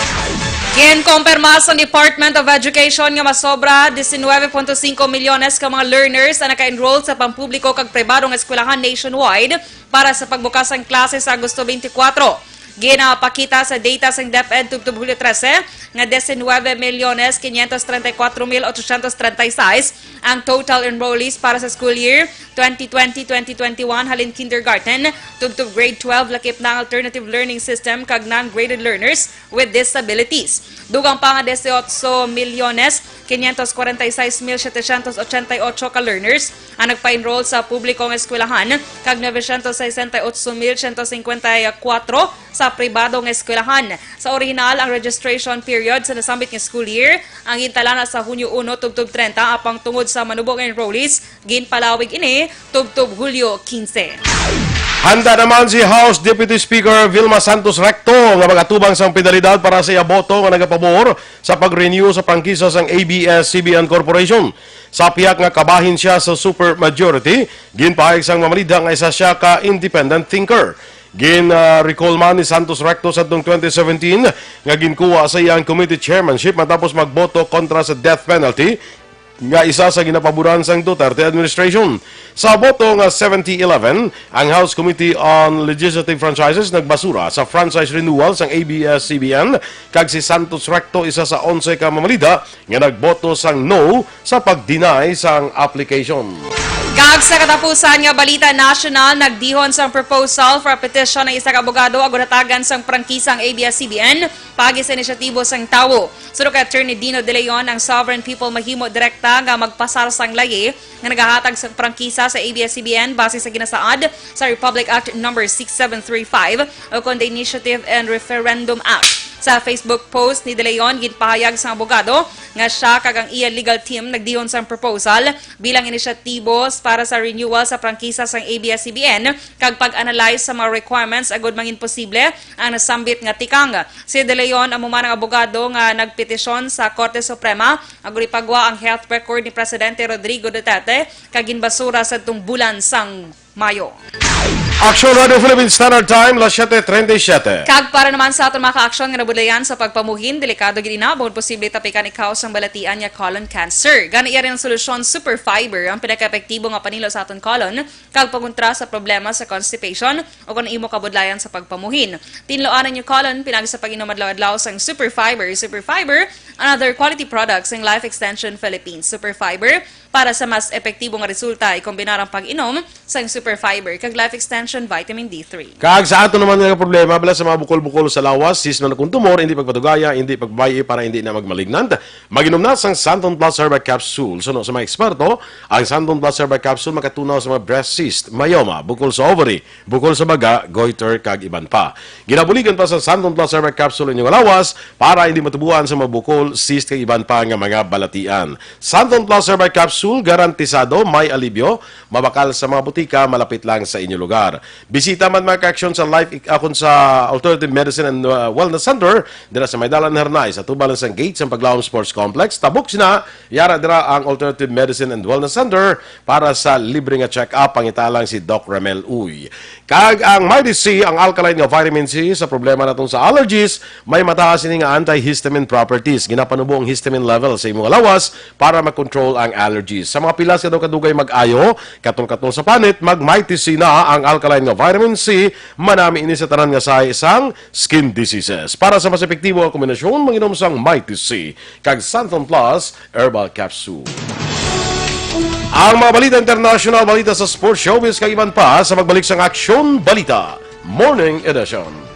Ginkumpirma sa Department of Education nga masobra diecinueve punto cinco milyones ka mga learners ang naka-enroll sa pampubliko kag pribado nga eskwelahan nationwide para sa pagbukas sang klase sa Agosto twenty-four. Ginapakita sa data sang DepEd tubtob Hulyo trese nga diecinueve milyones quinientos treinta y cuatro mil ochocientos treinta y seis ang total enrollees para sa school year twenty twenty, twenty twenty-one, halin kindergarten tubtob grade twelve, lakip na ang alternative learning system kag non-graded learners with disabilities. Dugang pa nga dieciocho milyones quinientos cuarenta y seis mil setecientos ochenta y ocho ka learners ang nagpa-enroll sa publiko nga eskwelahan, kag novecientos sesenta y ocho mil ciento cincuenta y cuatro sa pribado nga eskwelahan. Sa orihinal, ang registration period sa nasambit nga school year ang gintalana sa Hunyo uno tubtob treinta, apang tungod sa manubo nga enrollees, ginpalawig ini tubtob Hulyo quince. Handa naman si House Deputy Speaker Vilma Santos Recto nga mag-atubang sang penalidad para sa iya boto nga nagapabor sa pag-renew sa prangkisa sang A B S C B N Corporation. Sa pihak nga kabahin siya sa supermajority, ginpahayag sang mamalidha nga isa siya ka independent thinker. Gin-recall man ni Santos Recto sadtong twenty seventeen nga ginkuha sa iya ang committee chairmanship matapos magboto kontra sa death penalty nga isa sa ginapaboran sang Duterte administration. Sa boto nga seventy eleven, ang House Committee on Legislative Franchises nagbasura sa franchise renewal sang A B S C B N, kag si Santos Recto isa sa onse ka mamalidha nga nagboto sang no sa pag-deny sang application. Kag sa katapusan nga balita nasyonal, nagdihon sang proposal for a petition ang isa ka abogado agud hatagan sang prangkisa ang A B S C B N paagi sa inisyatibo sang tawo. Suno kay Attorney Dino De Leon, ang sovereign people mahimo direkta nga magpasar sang layi nga nagahatag sang prangkisa sa A B S C B N base sa ginasaad sa Republic Act Number six seven three five o kon the Initiative and Referendum Act. Sa Facebook post ni De Leon, ginpahayag sang abogado nga siya kag ang iya legal team nagdihon sang proposal bilang inisyatibo para sa renewal sa prangkisa sang A B S-C B N kag pag-analyze sa mga requirements agud mangin posible ang nasambit nga tikang. Si De Leon amo man ang abogado nga nagpetisyon sa Korte Suprema agud ipagwa ang health record ni Presidente Rodrigo Duterte kag ginbasura sadtong bulan sang Mayo. Aksyon Radio Philippine Standard Time, las siete treinta y siete. Kag para naman sa aton mga kaaksyon nga nabudlayan sa pagpamuhin, delikado gid ina, bangod posible tapikan ikaw sang balatian nga colon cancer. Gani, yari ang solusyon, Super Fiber, ang pinakaepektibo nga panilo sa aton colon kag pangontra sa problema sa constipation o kon imo kabudlayan sa pagpamuhin. Tinloan ang inyong colon pinagi sa pag-inom adlaw-adlaw sang Super Fiber. Super Fiber, another quality product sang Life Extension Philippines. Super Fiber, para sa mas epektibo nga resulta, ikombinar ang pag-inom sang Super Fiber kag Life Extension Vitamin D three. Kag sa ato naman nga problema, bala sa mga bukol-bukol sa lawas, cyst man kung tumor, hindi pagpadugaya, hindi pagbayi para hindi na magmalignant, mag-inom na sang Santon Plus Herbal Capsule. Suno sa mga eksperto, ang Santon Plus Herbal Capsule makatunaw sa mga breast cyst, myoma, bukol sa ovary, bukol sa baga, goiter, kag iban pa. Ginabuligan pa sa Santon Plus Herbal Capsule inyong lawas para hindi matubuan sa mga bukol, cyst, kag iban pa nga mga balatian. Santon Plus Herbal Capsule, garantisado may alibyo, mabakal sa mga butika malapit lang sa inyo lugar. Bisita man, mga kaaksyon, sa Life, akon sa Alternative Medicine and, uh, Wellness Center dira sa may Dalan Hernay, sa tubal sang gate sang Paglaom Sports Complex. Tabok sina, yara dira ang Alternative Medicine and Wellness Center para sa libre nga check-up. Pangita lang si Doc Ramel Uy. Kag ang Mighty C, ang alkaline nga vitamin C, sa problema naton sa allergies, may mataas ini nga antihistamine properties. Ginapanubo ang histamine level sa imong lawas para makontrol ang allergies. Sa mga pilas nga daw kadugay mag-ayo, katol-katol sa panit, mag Mighty C na, ang alkaline nga vitamin C, manami ini sa tanan nga sahi sang skin diseases. Para sa mas epektibo nga kombinasyon, manginom sang Mighty C kag Santon Plus Herbal Capsule. Ang mga balita international, balita sa sports, showbiz, kag iban pa sa pagbalik sang Aksyon Balita Morning Edition.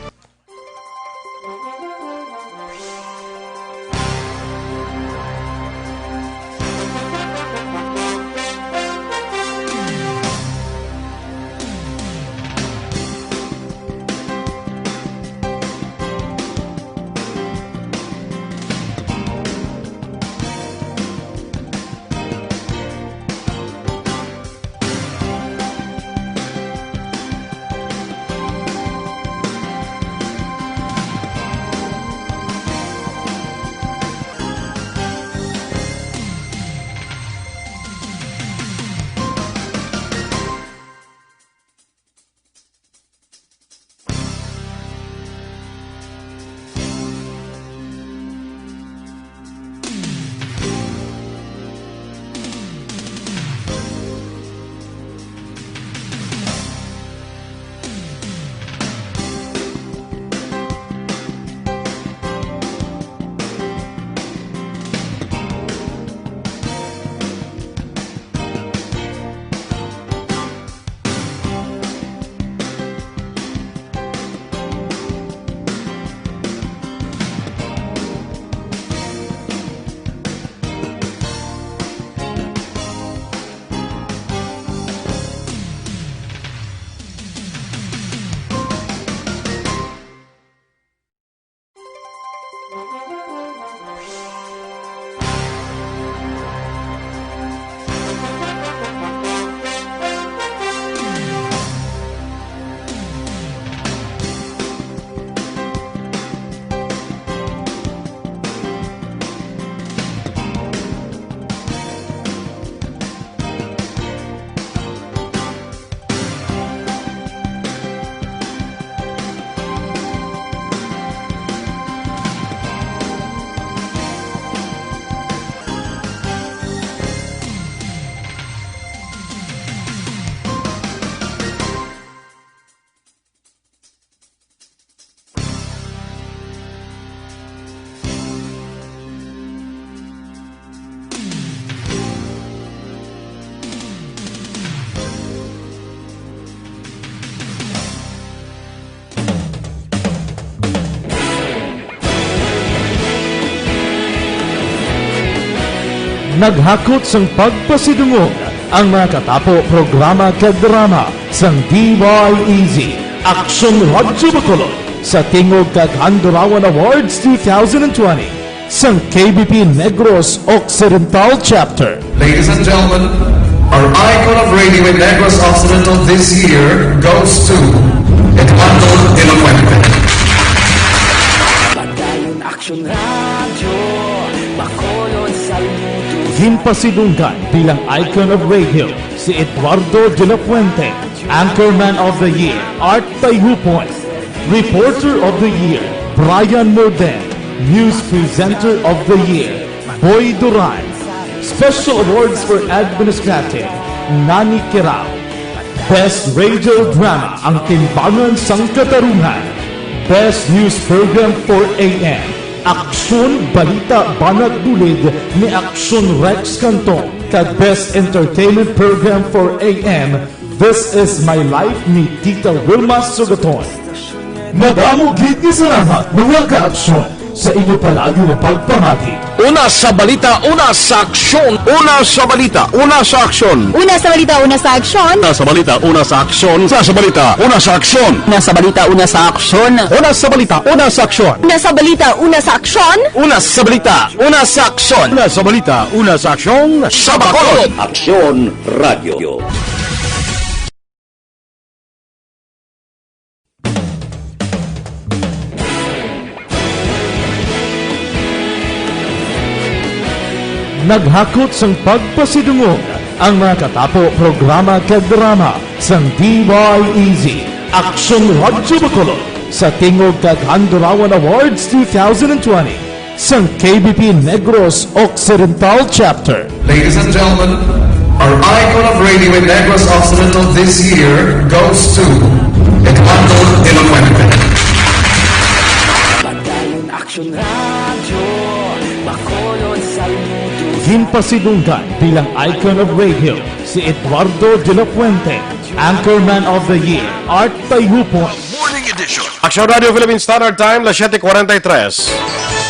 Naghakot sang pagpasidungog ang mga katapo, programa kag drama sang D Y E Z, Aksyon Radyo Bacolod. Sa Tingog kag Handurawan Awards two thousand twenty sang K B P Negros Occidental Chapter. Ladies and gentlemen, our icon of radio in Negros Occidental this year goes to Eduardo de la Fuente. Padayon Aksyon Radyo, Bacolod, Saludo. Ginpasidunggan bilang icon of radio si Eduardo de la Fuente, Anchorman of the Year, Art Tayhupon, Reporter of the Year, Brian Morden, News Presenter of the Year, Boy Duran, Special Awards for Administrative, Nani Kirao, Best Radio Drama, Ang Timbangan sang Katarungan, Best News Program for A M, Aksyon, Balita, Banat Bulid ni Aksyon Rex Cantong, kag Best Entertainment Program for A M, This Is My Life ni Tita Wilma Sugaton. Madamo gid nga salamat, mga kaaksyon, sa inyo palagi nga pagpamati. Una sa balita, una sa aksyon. Una sa balita, una sa aksyon. Una sa balita, una sa aksyon. Una sa balita, una sa aksyon. Una sa balita, una sa aksyon. Una sa balita, una sa aksyon. Una sa balita, una sa aksyon. Una sa balita, una sa aksyon. Una sa balita, una sa aksyon. Una sa balita, una sa aksyon. Sa Bacolod. Aksyon Radio. Naghakot sang pagpasidungog ang mga katapo, programa kag drama sang D Y E Z, Aksyon Radyo Bacolod, sa Tingog kag Handurawan Awards two thousand twenty sang K B P Negros Occidental Chapter. Ladies and gentlemen, our icon of radio in Negros Occidental this year goes to Eduardo de la Fuente. Padayon Aksyon Radyo, Bacolod, Saludo. Ginpasidunggan bilang icon of radio si Eduardo de la Fuente, Anchorman of the Year, Art Tayhupon. Morning Edition. Aksyon Radio Philippine Standard Time, las siete cuarenta y tres.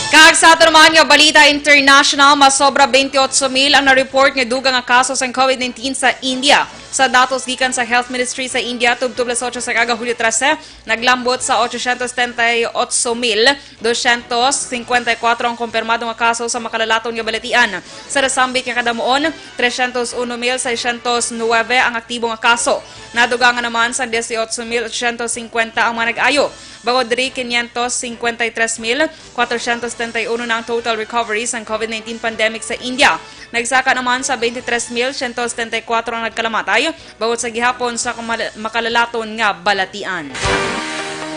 Kag sa aton naman nga balita international, mas sobra twenty-eight mil ang na-report nga dugang nga kaso sang COVID nineteen sa India. Sa datos gikan sa Health Ministry sa India, tubtob las otso sang aga, Hulyo trese, naglambot sa ochocientos setenta y ocho mil doscientos cincuenta y cuatro ang kumpirmado nga kaso sa makalalaton nga balatian. Sa nasambit nga kadamuon, trescientos uno mil seiscientos nuebe ang aktibo nga kaso. Nadugangan naman sa dieciocho mil ochocientos cincuenta ang mga nag-ayo. Bangod diri, quinientos cincuenta y tres mil cuatrocientos setenta y uno na ang total recovery sang COVID nineteen pandemic sa India. Nagsaka naman sa twenty-three mil siyento setenta y kuwatro ang nagkalamatay, bangod sa gihapon sa kamal-, makalalaton nga balatian.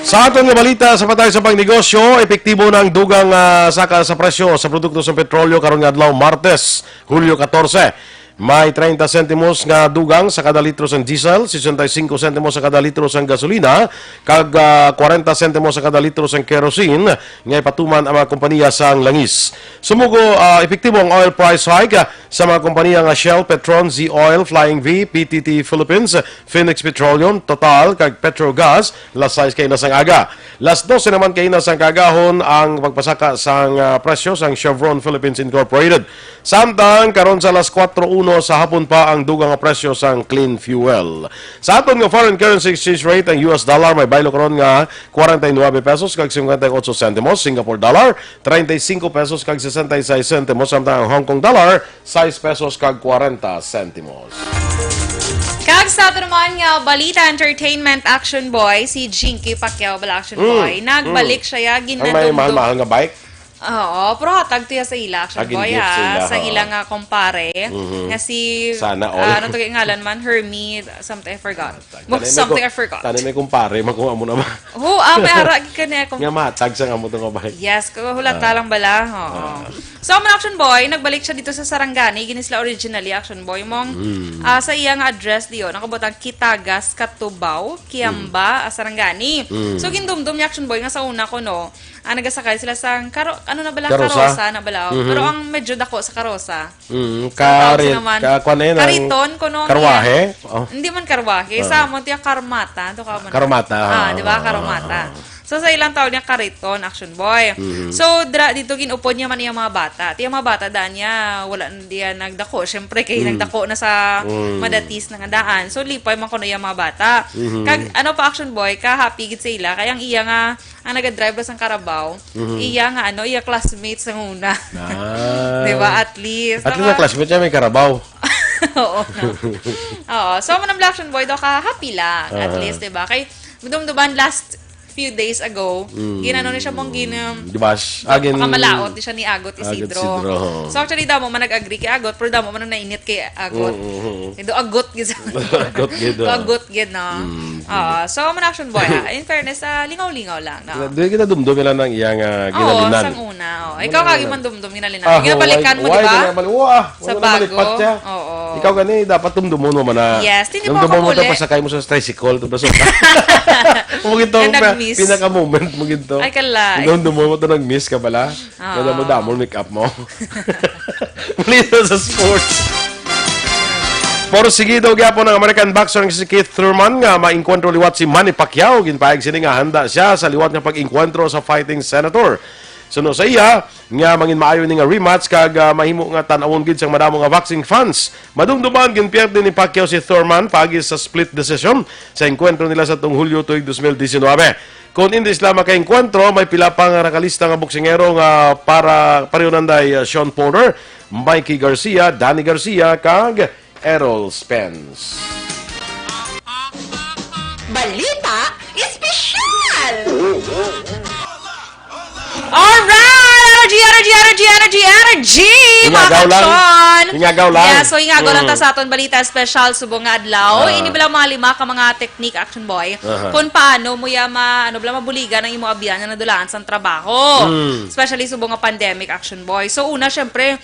Sa aton nga balita, sa patay sa pangnegosyo, epektibo na ang dugang, ah, saka sa presyo sa produkto sa petrolyo karon nga adlaw, Martes, Hulyo katorse. May treinta sentimos nga dugang sa kada litro sang diesel, sesenta y cinco sentimos sa kada litro sang gasolina, kag, ah, kwarenta sentimos sa kada litro sang kerosene nga ipatuman ang mga kompanya sang langis. Sumugo, ah, epektibo ang oil price hike, ah, sa mga kompanya nga Shell, Petron, Z Oil, Flying V, P T T Philippines, Phoenix Petroleum, Total, kag Petrogas, las sais kaina sang aga. Las dose naman kaina sang kaagahon ang pagpasaka sang, ah, presyo sang Chevron Philippines Incorporated. Samtang karon sa las kuwatro uno sa hapon pa ang dugang nga presyo sang clean fuel. Sa aton nga foreign currency exchange rate, ang U S dollar may baylo karon nga kwarenta y nuebe pesos kag cincuenta y ocho sentimos, Singapore dollar, treinta y cinco pesos kag sesenta y seis sentimos, samtang ang Hong Kong dollar, sais pesos kag kwarenta sentimos. Kag sa ato naman nga balita, entertainment, Action Boy, si Jinky Pacquiao bala, Action Mm. Boy. Nagbalik Mm. siya, ya, Ang may ginadumdum. mahal-mahal nga bike? Oo, pero hatag to ya sa ila, Action Ah, Boy, gingift sa ha, ila, sa ha. ila nga kumpare, Mhm. nga si, Sana all. ah, ano to kay ngalan man, Hermie, something I forgot. Tag-, Mo-, tanay may something ku-, I forgot. tanay may kumpare, makuha mo naman. Ho, ah, may ara, gid ka niya kung Nga matag sa nga mo to nga bike. Yes, ko, hulata Ah. lang bala, oo. Ah. So, ang Action Boy, nagbalik siya dito sa Sarangani. Gini sila originally, Action Boy, mong, Mm. ah, sa iya nga address diyo, nakabutang Kitagas, Catubao, Kiamba, Mm. ah, Sarangani. Mm. So, gindumdum niya, Action Boy, nga sa una ko, no, ah, nagasakay sila sa karo-, ano na bala? Karosa? Karosa na bala, oh. Mhm. Pero ang medyo dako sa karosa. Mm, Sa tawag karit-, naman, ka-, kuwan na yun, ang kariton, kuno, karwahe? Oh. Hindi man karwahe. Ah. Sa amon, tiya karmata. Ito ka man. Karmata, Ah, ah, di ba? ah, Karmata. ah. So, sa ilang tawag niya, kariton, Action Boy. Mhm. So, dra-, dito gin-upod niya man iyang mga bata. Ti ang mga bata, daan niya, wala na diya nagdako. Siyempre, kay Mm. nagdako na sa Mm. madatis na nga daan. So, lipay man kuno iyang mga bata. Mhm. Kag, ano pa, Action Boy, ka-happy gid sa ila. Kay ang iya nga, ang nagadrive ba sang Carabao, Mhm. iya nga, ano, iya classmates sang una. Ah. Di ba? At least, At least, ang mga classmate niya may Carabao. Oo, no? Oo. So, manang Action Boy, daw ka-happy lang. At Aha. least, di ba? Kay, dumduman last few days ago, Mm. ginano ni siya mong gin-, um, Di ba? Sh-, ah, gin-, pakamalaot ni siya ni Agot Agot Isidro. Isidro, oo. So, actually, damo man nag-agree kay Agot, pero damo man ang nainit kay Agot. Oo, oo, oo. Indo Agot gid sa Agot gid, oh. Agot gid, no? Mm, Oo. So, manang Action Boy, ah, in fairness, ah, lingaw-lingaw lang, no? Di kita dumdum nila nang iyang, ah, Oo, ginalinan. sang una, oh. Ikaw, Wala, kagi wala. man dumdum ginalinan. Ah, Ginabalikan why, mo, why di ba? ka na bali-, wah, Sa wala na bago. malipat siya. Oo. Ikaw gani, dapat dumdumon mo man na. Yes, hindi mo Dumdumon mo kapuli. tapos sakay mo sa tricycle, tapos sa Kung ito Nga ang pa-, nag-miss. pinaka-moment mo ginto. Ay, kala. Dumdumon mo to, nag-miss ka pala. Oo. Wala mo damo make up mo. Muli na sa sports. Pero sige daw gyapon ang American boxer nga si Keith Thurman nga maengkwentro liwat si Manny Pacquiao. Ginpahayag sini nga handa siya sa liwat nga pag-engkwentro sa fighting senator. Suno sa iya, nga mangin maayo ni nga rematch kag, ah, mahimo nga tan-awon gid sang madamo nga boxing fans. Madumduman, ginpierde ni Pacquiao si Thurman paagi sa split decision sa engkwentro nila sa tuong Hulyo tuig dos mil diecinuebe. Kon indi sila makaengkwentro, may pila pa nga nakalista nga boksingero nga para pareho nanday, ah, Sean Porter, Mikey Garcia, Danny Garcia, kag Errol Spence. Balita Espesyal! Alright! Energy, energy, energy, energy, energy! Mga Ingagaw lang. Kaksyon! Ingagaw lang. Yeah, so ingagaw lang Mm. ta sa aton balita espesyal subong nga adlaw. Ah. Ini bala mga lima ka mga technique, Action Boy, Aha. kung paano mo ya ma-, ano bala, mabuligan ang imo abyan nga nadulaan sang trabaho. Mm. Especially subong nga pandemic, Action Boy. So, una, syempre,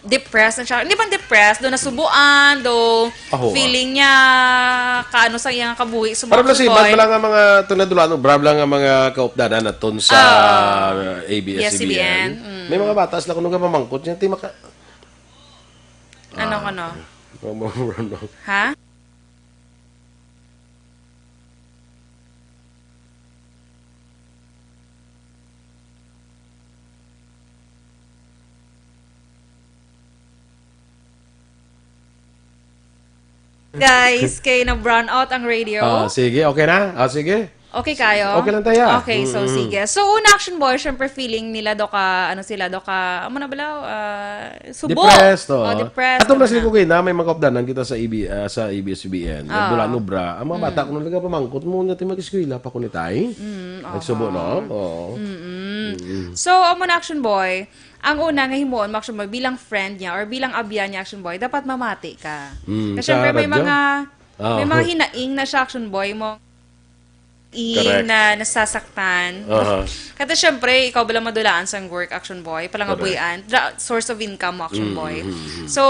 depressed na siya. Hindi man depressed, do nasubuan, do Aho, ah. feeling niya kaano sa iyang kabuhi, Para subong bala si Ivan, Boy. bala nga mga to nadulaan, obra bala nga mga kaupdanan naton sa Ah. A B S C B N. Yes, C B N. Mm. May mga bata sila kuno nga mamangkot niya, ti maka-, Ano, Ah, ano? okay. Mamamura, no? Ha? Guys, kay na-brown out ang radio. Ah, sige, okay na? Ah, sige. Okay kayo? Okay lang tayo. Okay, so Mm, mm. sige. So, una, Action Boy, syempre feeling nila do ka, ano sila, do ka, amo na bala, ah, subo. Depressed, oh. Oh, depressed, Ato na ano sila na. ko kayo na, may mga kaupdanan kita sa A B, ah, sa A B S C B N. Ah. Nagdula no bra. Ang mga bata Mm. ko nung nagapamangkot mo, natin mag-eskwela pa ko ni tay. Mm, Nagsubo, aha. no? Oo. Mm-mm. Mm-mm. So, amo na, Action Boy, ang una nga himuon mo, Action Boy, bilang friend niya or bilang abyan niya, Action Boy, dapat mamati ka. Mm, Kasi sa syempre, may radyo? mga, Ah, may mga oh. hinaing na siya, Action Boy, mo ing Correct. na nasasaktan. Aha. Kata syempre, ikaw bala madulaan sang work, Action Boy, palangabuyan, Correct. the source of income mo, Action Mm, Boy. mm, mm, mm. So,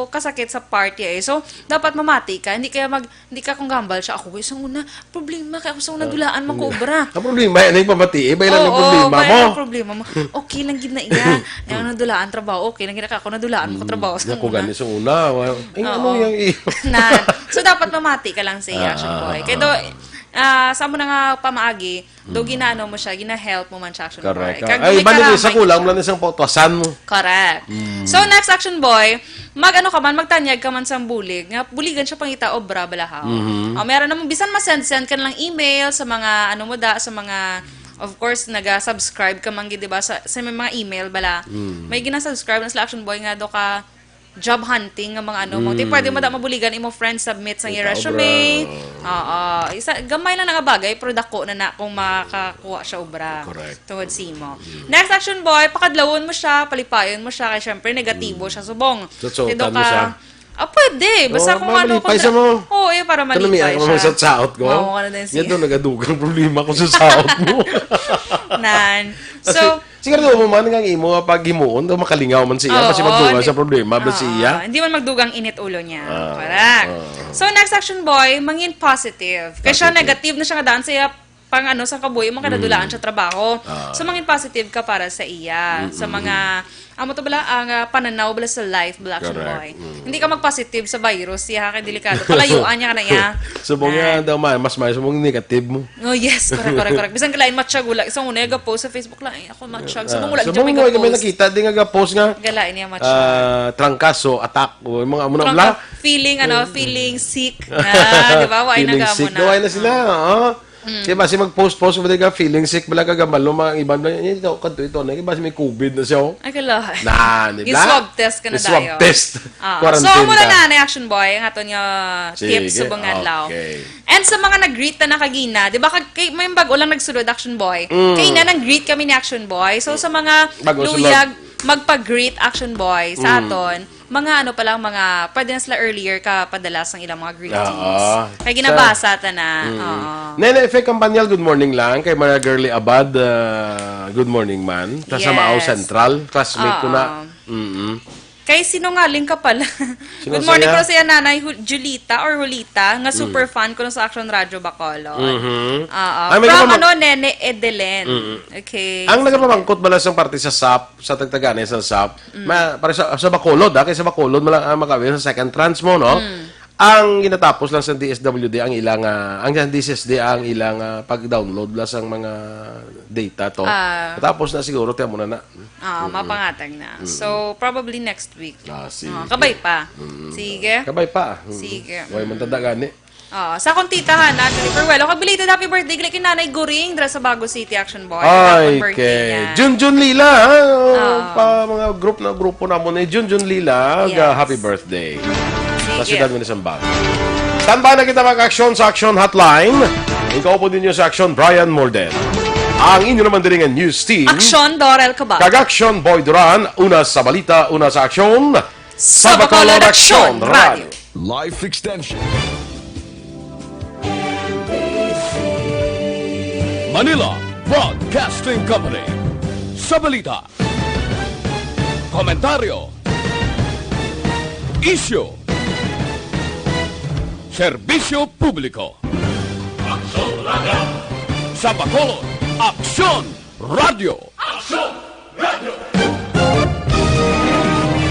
kasakit sa part ya eh. So, dapat mamati ka, hindi kaya mag, hindi ka kung gambal siya, "Ako, isang una, problema, kaya ako isang una Ah, dulaan, hindi. makobra." Ang problema, yan ang pamati, eh, iba lang yung Oo, problema iba mo. lang yung problema mo. Okay lang gid na iya. Yan ang nadulaan, trabaho, okay lang gid na ako, nadulaan mo ko Mm, trabaho sa ako una. gani sa una, wa-, eh, Oo. ano yung i- Na, so, dapat mamati ka lang sa iya, Ah, Action Boy. ah, Kaya ah, do, ah. ah, sa mo na nga pamaagi, do Mm. ginaano mo siya, gina-help mo man siya, Action Correct. Boy. Kag Ay, may bali, isa karama kulang gid mo lang siya. isang pautuasan mo. Correct. Mm. So, next, Action Boy, mag-ano ka man, magtanyag ka man sa bulig, nga buligan siya pangita obra balahaw. Mhm. Ah, meron naman, bisan ma-send-send ka na lang email sa mga, ano mo da, sa mga, of course, naga-subscribe ka man gid, di ba, sa, sa may mga email bala. Mm. May gina-subscribe na sila, Action Boy, nga do ka job hunting nga mga ano mo. Ti Mm. pwede mo da mabuligan imo friend submit sa Kita iyang resume. obra. Oo. Isa, gamay lang na nga bagay, pero dako na na kung makakuha siya obra Correct. tungod sa imo. Mm. Next, Action Boy, pakadlawon mo siya, palipayon mo siya, kay syempre negatibo Mm. siya subong. Susutan Ti do mo ka, siya. ah, pwede. Basta Oh, kung ano, malipay kung siya da-, mo. Oo, eh, para Ito na, malipay may siya. mga sa saot ko. Oo, ano din Yan siya. doon, nagadugang problema ko sa saot mo. Nan. Kasi, So, siguro mo man nga ang imo nga paghimuon, daw makalingaw man siya, basi Oo, magdugang di-, sa problema, basi oo, iya. hindi man magdugang init ulo niya. Ah, Correct. ah. So, next, Action Boy, mangin positive. Kay siya Positive. negative na siya nga daan sa iya pang ano sa kabuhi mo, kay nadulaan siya trabaho. Ah. So, mangin positive ka para sa iya. Sa mga, amo to bala, ang, ah, pananaw bala sa life, bala, Action Correct. Boy. Mm. Hindi ka mag-positive sa virus, iya, kay delikado. Palayuan niya ka na iya. Subong niya daw, ma-, mas maayo subong negative mo. Oh, yes, correct, correct, correct. Bisan ka lain matsyag, wala. Isang una, ga-post sa Facebook lang, "Ay, ako matsyag." Subong wala, subong mo, kami nakita, di nga ga-post nga, galain niya matsyag. Ah, trangkaso, attack, o yung mga amo na bala. Feeling, ano, feeling sick. Ah, di ba? Why na ka mo na? Why na sila? Oo. Kaya basi mag-post-post mo ka feeling sick, bala ka gambalo, mga iban na, "Eh, ito, kadto ito na, basi may covid na siya, oh." Ay, kalahan. Na, di ba? Swab test ka na dayo. Swab test. Ah, so, quarantine ka. Muna na, na Action Boy, ang aton nga tips sa bungad law. Okay. And sa mga nag-greet na nakagina, di ba, kag-, kay, may bago lang nagsulod, Action Boy. Mm. Kay na nang-greet kami ni Action Boy. So, sa mga luyag magpag-greet, Action Boy, sa aton, mga ano pa lang, mga, pwede na sila earlier ka padala sang ilang mga greetings. Oo. Kay ginabasa ta na. Mm. Oo. Nene Efe Campanial, good morning lang. Kay Maria Girly Abad, ah, good morning man. Sa Samao Central, classmate ko na. Oo. Mm-mm. Kay sinungaling ka pala. Good morning po sa iya, Nanay Hul-, Julita or Julita, nga super fan ko sa Action Radio Bacolod. Mhm. Oo. From, ano, Nene Edelen. Mm-mm. Okay. Ang nagapamangkot bala sang parte sa sap, sa tagtagani sa sap, ma-, para sa, sa Bacolod, ah, kay sa Bacolod, mala-, ah, makawin sa second tranche mo, no? Ang ginatapos lang sa D S W D ang ilang, ah, ang D S S D ang ilang, ah, pag-download lang sang mga data to. Ah. Tapos na siguro, tiyan mo na na. Ah, mapangatag na. So, probably next week. Ah, sige. Ah, kabay pa. Mm. Sige. Kabay pa. Mm. Sige. Way man tada gani. Ah, sa akong tita, ha, na, Jennifer Welo, kag belated happy birthday gali kay Nanay Guring, dira sa Bago City, Action Boy. Ay, happy birthday kay niya. Junjun Lila, ha? Ah. Pa mga group na grupo namon ni Junjun Lila, yes, ga happy birthday. Sige. Sa siyudad mo ni Sambag. Standby na kita mag-aksyon sa Action Hotline. Ikaw po ninyo sa Action, Brian Morden. Ang inyo naman diri nga news team. Action, Dorel Cabal. Kag Action, Boy Duran. Una sa balita, una sa aksyon. Sa Bacolod Aksyon Radio. Life extension. Manila Broadcasting Company. Sa balita, komentaryo, isyu, serbisyo publiko. Aksyon Radio. Sa Bacolod, Aksyon Radio. Aksyon!